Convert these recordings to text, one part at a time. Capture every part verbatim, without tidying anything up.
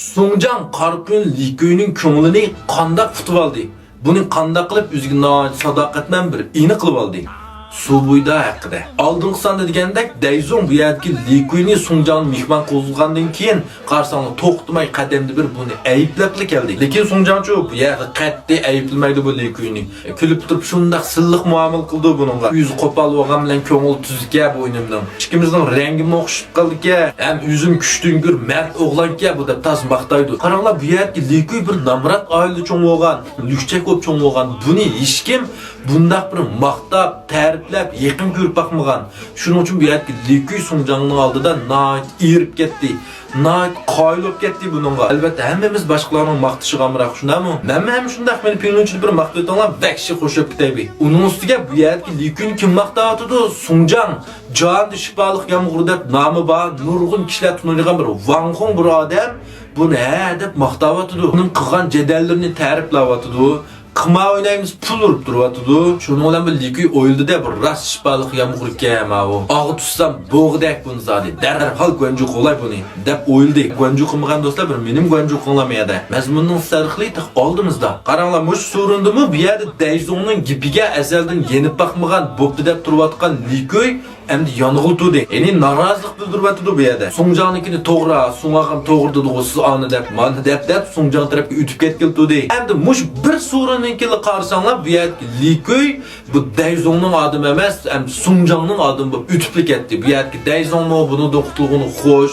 سۇڭجاڭ قارا قۇيۇن لى كۈينىڭ كۆڭلىنى قانداق ئۇتۇۋالدى؟ بۇنى قانداق قىلىپ ئۆزىگە ناھايىتى ساداقەتمەن بىر ئىنى قىلىۋالدى؟ سۇ بۇيدا ھەققىدە. ئالدىنقى ساندا دېگەندەك، دەيزۇڭ بۇ يەردىكى لى كۈينى سۇڭجاڭنى مېھمان قىلغاندىن كېيىن، قارىساڭلار توختىماي قەدەمدە بىر بۇنى ئەيىبلەپلا كەلدى. لېكىن سۇڭجاڭچۇ بۇ يەردە قەتئىي ئەيىبلىمەيدۇ بۇ لى كۈينى. كۈلۈپ تۇرۇپ شۇنداق سىللىق مۇئامىلە قىلىدۇ بۇنىڭغا. يۈزى قوپال بولغان بىلەن كۆڭلى تۈزۈككەن بۇ ئىنىمنىڭ. ئىككىمىزنىڭ رەڭگىمۇ ئوخشىشىپ قالدىكەن. ھەم ئۆزىمۇ كۈچتۈڭگۈر مەرد ئوغلانكەن بۇ دەپ تازا ماختايدۇ. قاراڭلار، بۇ يەردىكى لى كۈي بىر نامرات ئائىلىدە چوڭ بولغان، لۈكچەك بولۇپ چوڭ بولغان. بۇنى ھېچكىم بۇنداق بىر ماختاپ، تەرىپلەپ، يېقىن كۆرۈپ باقمىغان. شۇنىڭ ئۈچۈن بۇ يەردىكى لى كۈي سۇڭجاڭنىڭ ئالدىدا ناھايىتى ئېرىپ كەتتى. ناھايىتى قايىل بولۇپ كەتتى بۇنىڭغا. ئەلۋەتتە، ھەممىمىز باشقىلارنىڭ ماختىشىغا ئامراق، شۇنداقمۇ؟ مەنمۇ ھەم شۇنداق، مېنى پىڭلۇنچىدا بىر ماختىۋېتىڭلار، ۋەھشىي خوش بولۇپ كېتەي. ئۇنىڭ ئۈستىگە بۇ يەردىكى لى كۈينى كىم ماختاۋاتىدۇ؟ سۇڭجاڭ، جاندا شىپالىق يامغۇر دەپ نامى بار، نۇرغۇن كىشىلەر تونۇيدىغان بىر ۋاڭ خۇڭ بىر ئادەم بۇنى ھە دەپ ماختاۋاتىدۇ. ئۇنىڭ قىلغان جېدەللىرىنى تەرىپلەۋاتىدۇ. قىمار ئوينايمىز، پۇل ئۇرۇپ تۇرۇۋاتىدۇ. شۇنىڭ بىلەن بىر لى كۈي ئويلىدى-دە، بۇ راست شىپالىق يامغۇركەن ماۋۇ. ئاغا تۇتسام بوغدەك بۇنى زادى. دەرھال گۇەنجۇ قولاي بۇنى، دەپ ئويلىدى. گۇەنجۇ قىلمىغان دوستلار، بىر مېنىمۇ گۇەنجۇ قىلىڭلار مەيەدە. مەزمۇننىڭ سەرخىلى تېخى ئالدىمىزدا. قاراڭلار، مۇشۇ سورۇندىمۇ بۇ يەردە دەيزۇڭنىڭ گېپىگە ئەزەلدىن يېنىپ باقمىغان، بوپتۇ دەپ تۇرۇۋاتقان لى كۈي ئەمدى يانغىلى تۇردى. يەنى نارازىلىق بىلدۈرۈۋاتىدۇ بۇ يەردە. سۇڭجاڭنىڭكىنى توغرا، سۇڭ ئاغام توغرا دېدىغۇ سىز ئانى دەپ، مانى دەپ، دەپ سۇڭجاڭ تەرەپكە ئۆتۈپ كەتكىلى تۇردى. ئەمدى مۇشۇ بىر سورۇننىڭكىلا قارىساڭلار، بۇ يەردىكى لى كۈي بۇ دەيزۇڭنىڭ ئادىمى ئەمەس، ئەمدى سۇڭجاڭنىڭ ئادىمى بولۇپ ئۆتۈپلا كەتتى. بۇ يەردىكى دەيزۇڭمۇ بۇنىڭدىن قۇتۇلغىنى خوش.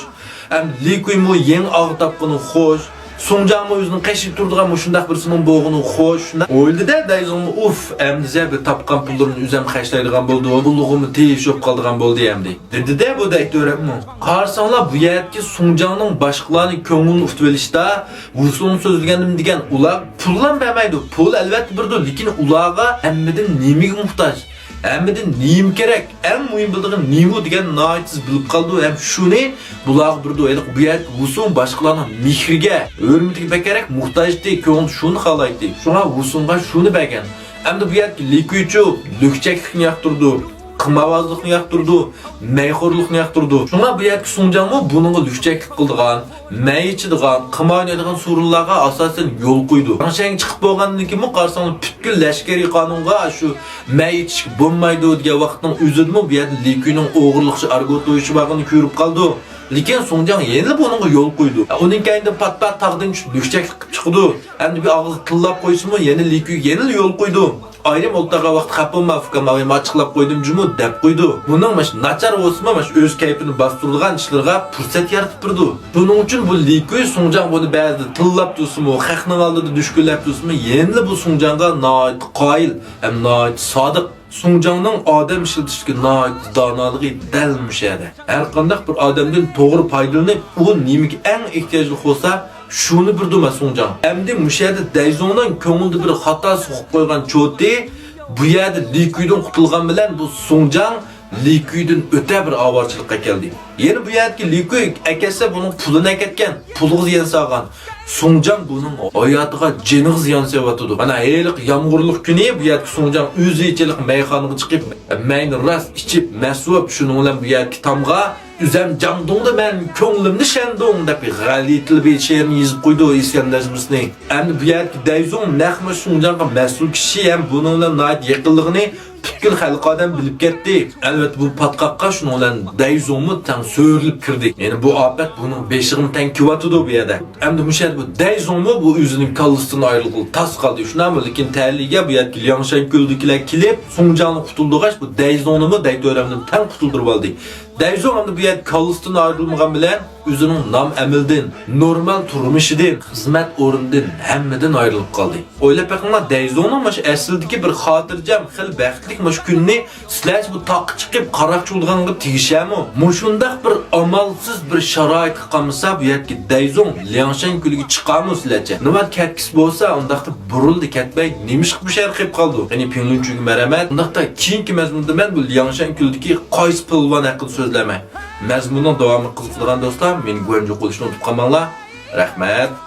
ئەمدى لى كۈيمۇ يېڭى ئاغا تاپقىنى خوش. سۇڭجاڭمۇ ئۆزىنىڭ قېشىدا تۇرىدىغان مۇشۇنداق بىرسىنىڭ بولغىنى خوش. شۇنداق ئويلىدى-دە، دەيزۇڭمۇ، ئۇف، ئەمدى زەبە تاپقان پۇللىرىنى ئۆزەم خەجلەيدىغان بولدى، پۇللىرىمۇ تېيىش بولۇپ قالىدىغان بولدى ئەمدى. دېدى-دە بۇ دەيتۆرەممۇ. قارىساڭلار، بۇ يەردىكى سۇڭجاڭنىڭ باشقىلارنىڭ كۆڭلىنى ئۇتۇۋېلىشتا، ۋۇسۇڭ سۆزلىگەندىم دېگەن، ئۇلار پۇللام بەرمەيدۇ. پۇل ئەلۋەتتە بېرىدۇ، لېكىن ئۇلارغا ھەممىدىن نېمىگە موھتاج؟ ھەممىدىن نېمە كېرەك؟ ئەڭ مۇھىم بىلىدىغىنى نېمە دېگەننى ناھايىتى تېز بىلىپ قالىدۇ ھەم شۇنى بۇلارغا بېرىدۇ. ھېلىقى بۇ يەردىكى ۋۇسۇڭ باشقىلارنىڭ مېھرىگە، ھۆرمىتىگە بەكرەك موھتاج ئىدى، كۆڭلى شۇنى خالايتتى. شۇڭا ۋۇسۇڭغا شۇنى بەرگەن. ئەمدى بۇ يەردىكى لى كۈيچۇ لۈكچەكلىكنى ياقتۇرىدۇ، قىمارۋازلىقنى ياقتۇرىدۇ، مەيخورلۇقنى ياقتۇرىدۇ. شۇڭا بۇ يەردىكى سۇڭجاڭمۇ بۇنىڭغا لۈكچەكلىك قىلىدىغان، مەي ئىچىدىغان، قىمار ئوينايدىغان سورۇنلارغا ئاساسەن يول قويىدۇ. لياڭشەنگە چىقىپ بولغاندىن كېيىنمۇ قارىساڭلار پۈتكۈل لەشكىرىي قانۇنغا شۇ مەي ئىچىشكە بولمايدۇ دېگەن ۋاقىتنىڭ ئۆزىدىمۇ بۇ يەردە لى كۈينىڭ ئوغرىلىقچە ئارگو تويۇشى بارغىنىنى كۆرۈپ قالىدۇ. لېكىن سۇڭجاڭ يەنىلا بۇنىڭغا يول قويىدۇ. ئۇنىڭ كەينىدىن پات-پات تاغدىن چۈشۈپ لۈكچەكلىك قىلىپ چىقىدۇ. ئەمدى بىر ئاغزى تىللاپ قويسىمۇ يەنە لى كۈيگە يەنىلا يول قويىدۇ. ئايرىم ئولتۇرغان ۋاقىتتا خەپ بولما، ئۇكام، ئاۋاي، مانا ئاچچىقلاپ قويدۇمجۇمۇ دەپ قويىدۇ. بۇنىڭ مۇشۇ ناچار بولسىمۇ، مۇشۇ ئۆز كەيپىنى باستۇرىدىغان ئىشلىرىغا پۇرسەت يارىتىپ بېرىدۇ. بۇنىڭ ئۈچۈن بۇ لى كۈي سۇڭجاڭ بۇنى بەزىدە تىللاپ تۇرسىمۇ، خەقنىڭ ئالدىدا دۈشكۈنلەپ تۇرسىمۇ، يەنىلا بۇ سۇڭجاڭغا ناھايىتى قايىل ھەم ناھايىتى سادىق. سۇڭجاڭنىڭ ئادەم ئىشلىتىشتىكى ناھايىتى دانالىقى دەل مۇشۇ يەردە. ھەرقانداق بىر ئادەمدىن توغرا پايدىلىنىپ، ئۇ نېمىگە ئەڭ ئېھتىياجلىق بولسا، شۇنى بېرىدۇ مەن سۇڭجاڭ. ئەمدى مۇشۇ يەردە دەيزۇڭنىڭ كۆڭلىدە بىر خاتا سوقۇپ قويغان چوتى بۇ يەردە لى كۈيدىن قۇتۇلغان بىلەن بۇ سۇڭجاڭ لى كۈيدىن ئۆتە بىر ئاۋارىچىلىققا كەلدى. يەنە بۇ يەردىكى لى كۈي ئەكەتسە بۇنىڭ پۇلىنى ئەكەتكەن، پۇلىغا زىيان سالغان. سۇڭجاڭ بۇنىڭ ھاياتىغا، جېنىغا زىيان سېلىۋاتىدۇ. مانا ھېلىقى يامغۇرلۇق كۈنى بۇ يەردىكى سۇڭجاڭ ئۆزى ئىچىلىق مەيخانىغا چىقىپ، مەينى راست ئىچىپ، مەست بولۇپ، شۇنىڭ بىلەن بۇ يەردىكى تامغا ئۆزەم جاڭدۇڭدا مەن كۆڭلۈمنى شەندۇڭ دەپ غەلىتىلىپ شېئىرنى يېزىپ قويىدۇ ئىسكەندەر نەزمىسىنى. ئەمدى بۇ يەردىكى دەيزۇڭ نەق مۇشۇ شىنجاڭغا مەسئۇل كىشى ھەم بۇنىڭ بىلەن ناھايىتى يېقىنلىقىنى پۈتكۈل خەلقىي ئادەم بىلىپ كەتتى. ئەلۋەتتە، بۇ پاتقاققا شۇنىڭ بىلەن دەيزۇڭمۇ تەڭ سۆرىلىپ كىردى. يەنى بۇ ئاپەت بۇنىڭ بېشىغىمۇ تەڭ كېلىۋاتىدۇ بۇ يەردە. ئەمدى مۇشۇ يەردە بۇ دەيزۇڭمۇ بۇ ئۆزىنىڭ كاللىسىدىن ئايرىلغىلى تاس قالدى. شۇنداقمۇ؟ لېكىن تەلىيىگە بۇ يەردىكى لياڭشەن كۆلىدىكىلەر كېلىپ، سۇڭجاڭنى قۇتۇلدۇرغاچ، بۇ دەيزۇڭنىمۇ دەيتۆرەمدىن تەڭ قۇتۇلدۇرۇۋالدى. دەيزۇڭ ئەمدى بۇ يەردە كاللىسىدىن ئايرىلمىغان بىلەن، ئۆزىنىڭ نام-ئەمىلىدىن، نورمال تۇرمۇشىدىن، خىزمەت ئورنىدىن، ھەممىدىن ئايرىلىپ قالدى. ئويلاپ بېقىڭلار، دەيزۇڭنىڭ مۇشۇ ئەسلىدىكى بىر خاتىرجەم، خېلى بەختلىك مۇشۇ كۈنىنى سىلەرچە بۇ تاغقا چىقىپ قاراقچى بولىدىغانغا تېگىشەمۇ؟ مۇشۇنداق بىر ئامالسىز بىر شارائىتقا قالمىسا، بۇ يەردىكى دەيزۇڭ لياڭشەن كۆلىگە چىقارمۇ سىلەرچە؟ نېمە كەتكۈسى بولسا، ئۇنداقتا بۇرۇلدى كەتمەي، نېمىشقا بۇ شەھەرگە قېلىپ قالىدۇ؟ يەنى پىڭلۇنچۈگە مەرھەمەت. ئۇنداقتا كېيىنكى مەزمۇندا مەن بۇ لياڭشەن كۆلىدىكى قايسى پالۋان ھەققىدە سۆزلەمەي؟ مەزمۇننىڭ داۋامىغا قىزىقىدىغان دوستلار، مېنى گۇەنجۇ قىلىشنى ئۇنتۇپ قالماڭلار. رەھمەت.